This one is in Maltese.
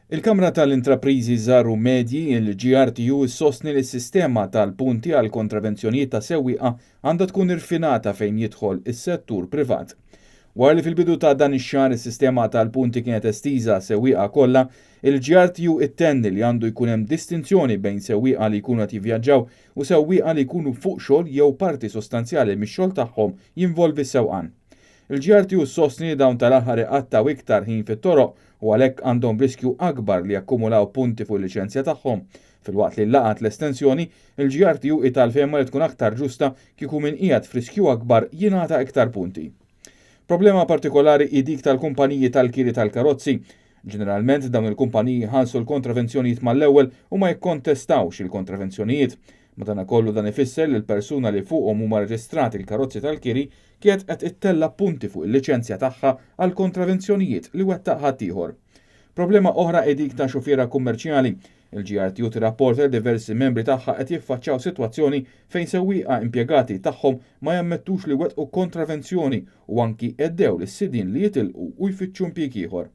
Il-Kamra tal-Intrapriżi Żgħar u Medji, il-GRTU, issostni li s-sistema tal-punti għal kontravenzjonijiet ta' sewwieqa għandha tkun irfinata fejn jidħol is-settur privat. Wara li fil-bidu ta' dan ix-xahar is-sistema tal-punti kienet estiża għas-sewwieqa kollha, il-GRTU ittenni li għandu jkun hemm distinzjoni bejn sewwieqa li jkunu qed jivvjaġġaw u sewwieqa li jkunu fuq xogħol jew parti sostanzjali mix-xogħol tagħhom jinvolvi s-sewqan. Il-GRTU ssostni li dawn tal-aħħar iqattgħu iktar ħin fit-toroq u għalhekk għandhom riskju akbar li jakkumulaw punti fuq il-liċenzja tagħhom. Filwaqt li laqgħet l-estensjoni, il-GRTU hi tal-fehma li tkun aktar ġusta kieku min qiegħed f'riskju akbar jingħata iktar punti. Problema partikolari hi dik tal-kumpaniji tal-kiri tal-karozzi. Ġeneralment dawn il-kumpaniji jħallsu l-kontravenzjonijiet mal-ewwel u ma jikkontestawx il-kontravenzjonijiet. Madankollu dan ifisser li l-persuna li fuqhom huma reġistrati l-karozzi tal-kiri kienet qed ittella' punti fuq il-liċenzja tagħha għal kontravenzjonijiet li wettaq ħaddieħor. Problema oħra hi dik ta' xufiera kummerċjali. Il-GRTU tirrapporta li diversi membri tagħha qed jiffaċċjaw sitwazzjoni fejn sewwieqa impjegati tagħhom ma jammettux li wettqu kontravenzjoni u anki għeddew lis-sidien li jitilqu u jfittxu impjieg ieħor.